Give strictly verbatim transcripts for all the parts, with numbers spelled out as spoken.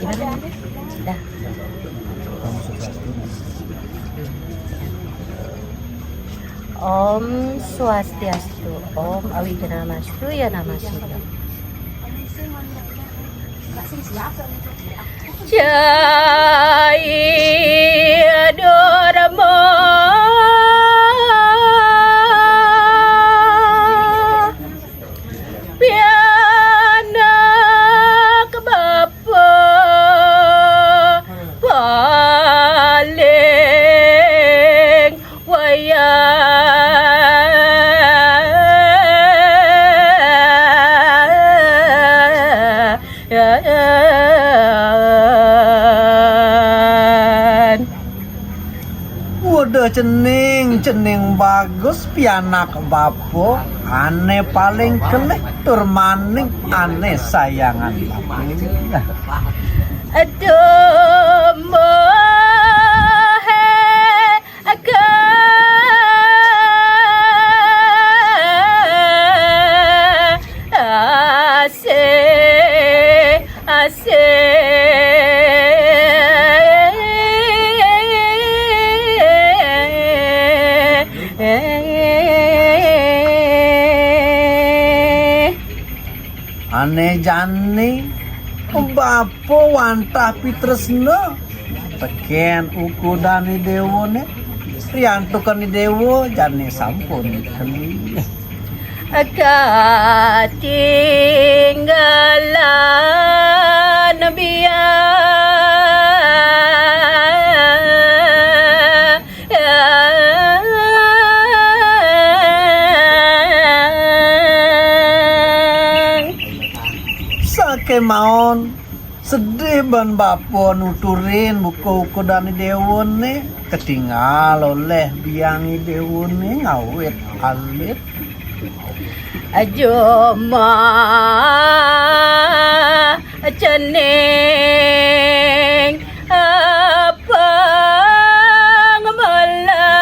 Dah. Om Swastiastu. Om Swastiastu. Om Awighnamastu ya namastu. Jai Dharma. Pianak bapa paling wayan. Udah cening, cening bagus, pianak bapa, ane paling kelek tur maning, ane sayangan bapa. Aduh, mohe, aga, ase, ase. Ane jani, bapa wantah pitresna teken ukudan i dewane, riantukan i dewa jani sampun keli. Katinggalan biang. Sakemaon sedih ban bapa nuturin buka ukudan i dewane, katinggal oleh biang i dewane ngawit alit. Jumah cening apang melah.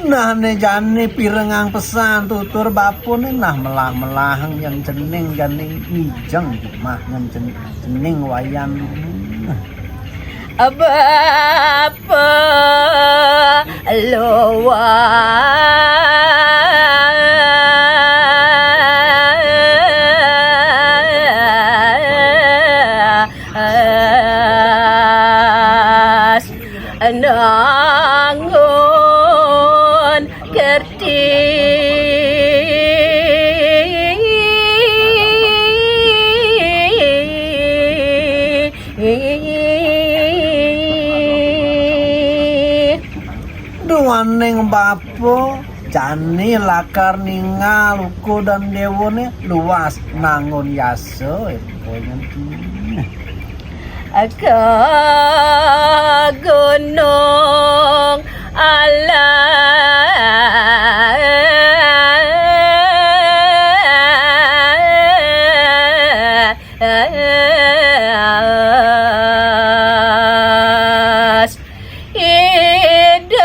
Nah, ne jani pirengang pesan tutur bapane, nah melah-melah nyen cening jani ngijeng mah nyen cen-, cening wayan. Bapa luas nangun kerti. Duaning bapa jani lakar ningal ukudan dewane luas nangun yasa, ento nyen. Ka gunung alas. Idep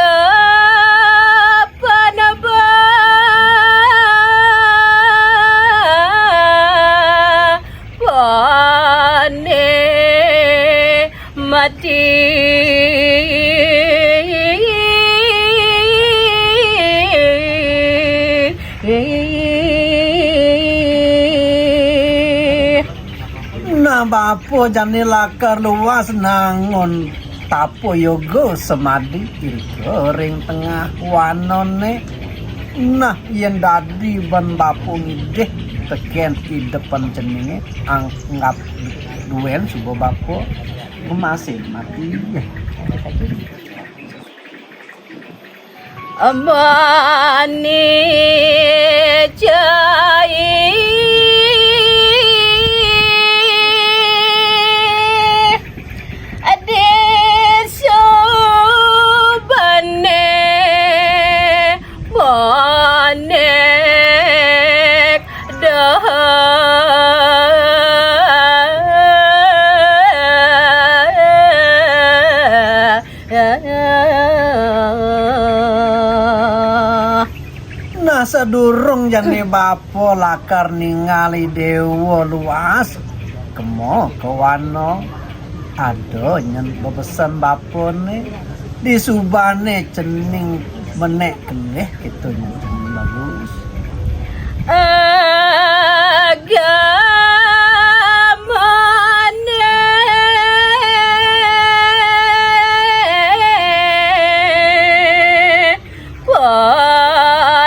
panebah pane mati. Nah, bapa jani lakar luas nangun tapa yoga samadi irika ring tengah wanane. Nah, yen dadi ban bapa ngidih teken idepan ceninge, anggap duen suba bapa mamasin mati. Mani jai desa bane manik dah. Sadurung jani bapa lakar ningali déwa luas, kema ka wana. Ada nyen bebesen bapané, disubané cening menék kelih, kéto nyen cening bagus. Agamané pelajahin.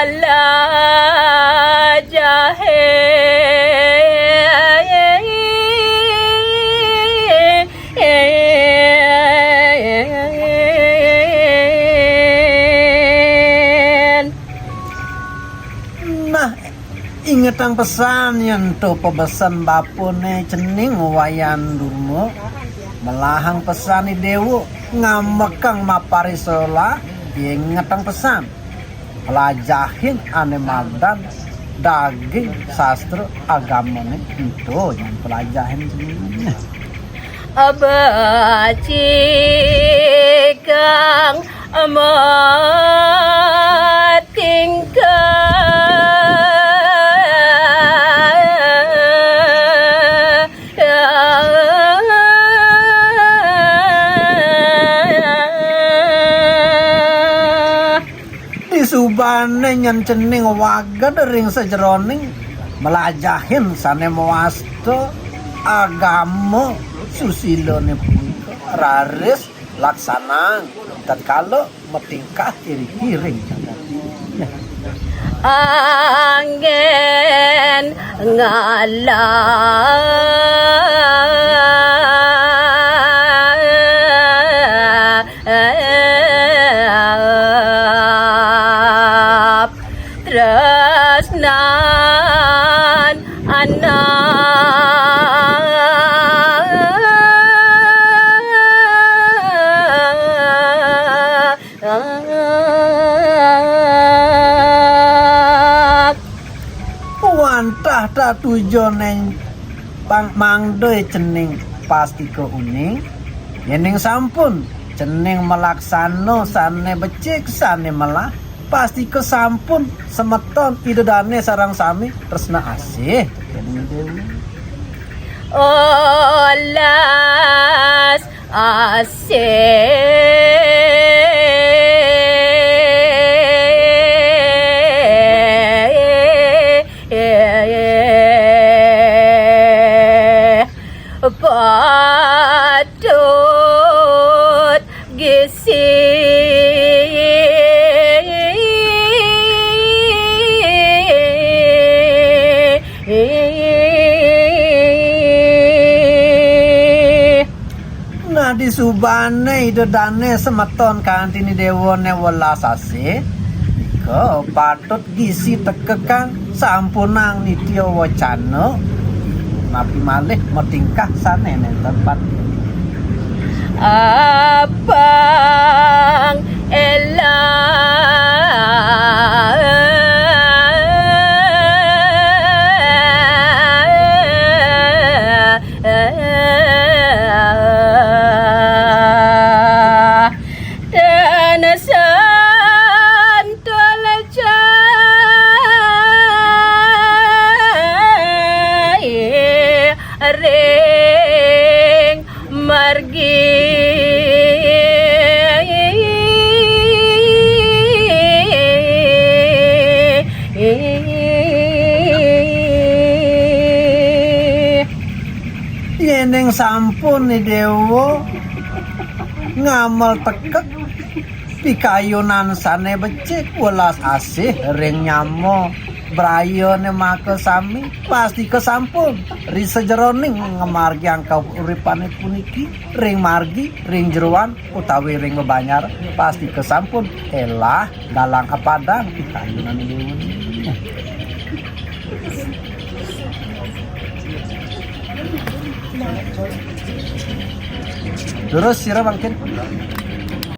Nah, ingetang pesan ento pabesen bapané cening Wayan Durma. Melahang pesan i déwa, ngambekang maparisolah, ingetang pesan. Pelajahin ané madan daging sastra agamané ento nyen pelajahin cening. Becikang matingkah. Disubané nyen cening wagéd ring sajeroning melajahin sané mawasta agama susilané punika raris laksanang tatkala matingkah iriki ring jagaté. Anggén ngalap tresnan anak. Wantah tatujoné pang mangda cening pastika uning, yéning sampun cening malaksana sané becik, sané melah, pastika sampun semeton Ida Dané sareng sami tresna asih. Olas asih. Patut gisi. Nah, disubané Ida Dané semeton kanti ni déwané welas asih, nika patut gisi tekekang sampunang nitya wacana, napi malih matingkah sané nénten patut. Apang elah. Tanasan tolajai ring margi. Yéning sampun i déwa ngamel tekek pikayunan sané becik, welas asih ring nyama brayané makasami, pastika sampun ri sajeroning ngamargiang kauripané puniki ring margi, ring jeroan utawi ring bebanjar, pastika sampun elah galang apadang pikayunan déwané. Terus sira mangkin.